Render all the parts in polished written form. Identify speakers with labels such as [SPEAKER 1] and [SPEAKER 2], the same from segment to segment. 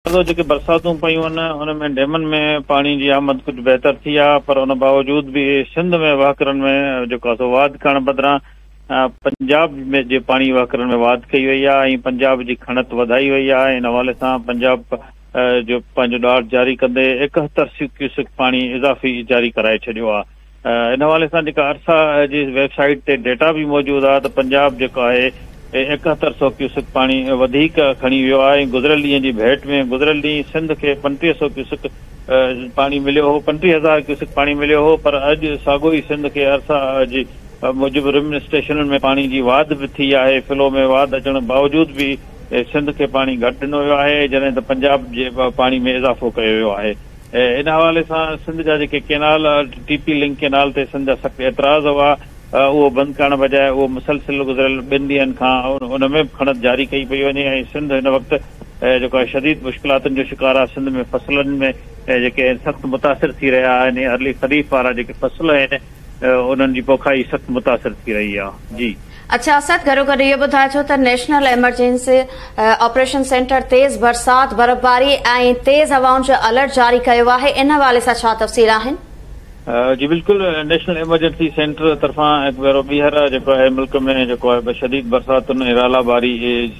[SPEAKER 1] تازو جيڪي برساتون پيون آهن ان ۾ ڊيمن ۾ پاڻي جي آمد ڪجهه بهتر ٿي آهي پر ان باوجود به سنڌ ۾ وهڪرن ۾ جيڪو آهي سو واڌ ڪرڻ بدران پنجاب ۾ جي پاڻي وهڪرن ۾ واڌ ڪئي وئي آهي ۽ پنجاب جي کڻت وڌائي وئي آهي. ان حوالي سان پنجاب جو پنهنجو ڏاڍ جاري ڪندي 71 ڪيوسڪ پاڻي اضافي جاري ڪرائي ڇڏيو آهي. ان حوالي سان جيڪا ارسا جي ويب سائيٽ تي ڊيٽا به موجود آهي ته پنجاب جيڪو آهي 71 سئو ڪيوسڪ پاڻي وڌيڪ کڻي ويو آهي ۽ گذريل ڏينهن جي ڀيٽ ۾ گذريل ڏينهن سنڌ کي 35 سئو ڪيوسڪ پاڻي مليو هو 35 هزار ڪيوسڪ پاڻي مليو هو پر اڄ ساڳو ئي سنڌ کي ارسا جي موجب رمن اسٽيشنن ۾ پاڻي جي واڌ به ٿي آهي. فلو ۾ واڌ اچڻ باوجود به سنڌ کي پاڻي گهٽ ڏنو ويو آهي جڏهن ته پنجاب جي پاڻي ۾ اضافو ڪيو ويو آهي. ان حوالي سان سنڌ جا جيڪي ڪينال ٽي پي لنڪ ڪينال تي سنڌ جا سخت اعتراض هئا اهو بند ڪرڻ بجاء اهو مسلسل گذريل ٻن ڏينهن کان ان ۾ به کڻت جاري ڪئي پئي وڃي ۽ سنڌ هن وقت جيڪو آهي شديد مشڪلاتن جو شڪار آهي. سنڌ ۾ فصلن ۾ جيڪي سخت متاثر ٿي رهيا آهن ۽ ارلي خريف وارا جيڪي فصل آهن انهن جي پوکائي سخت متاثر ٿي رهي آهي. جي.
[SPEAKER 2] اڇا اسد گڏوگڏ اهو ٻڌائي ڇڏيو ته نيشنل ايمرجنسي آپريشن سينٽر تيز برسات، برفباري ۽ تيز هوائن جو الرٽ جاري ڪيو آهي ان حوالي سان ڇا تفصيل آهن؟
[SPEAKER 1] جي بلڪل نيشنل ايمرجنسي سينٽر طرفان هڪ ڀيرو ٻيهر جيڪو آهي ملڪ ۾ جيڪو آهي شديد برساتن ۽ رالا باري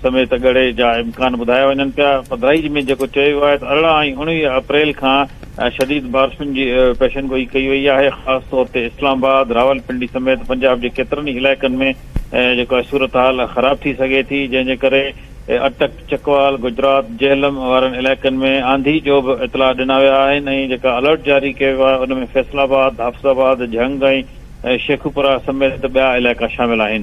[SPEAKER 1] سميت ڳڙي جا امڪان ٻڌايا وڃن پيا. پڌرائي ۾ جيڪو چيو ويو آهي ته 18 ۽ 19 اپريل کان شديد بارشن جي پيشن گوئي ڪئي وئي آهي، خاص طور تي اسلام آباد، راولپنڊي سميت پنجاب جي ڪيترن ئي علائقن ۾ جيڪو آهي صورتحال خراب ٿي سگهي ٿي، جنهن جي ڪري اٽڪ، چڪوال، گجرات، جهلم وارن علائقن ۾ آنڌي جو به اطلاع ڏنا ويا آهن ۽ جيڪا الرٽ جاري ڪيو ويو آهي ان ۾ فيصل آباد، حافظ آباد، جهنگ ۽ شيخوپورا سميت ٻيا علائقا شامل آهن.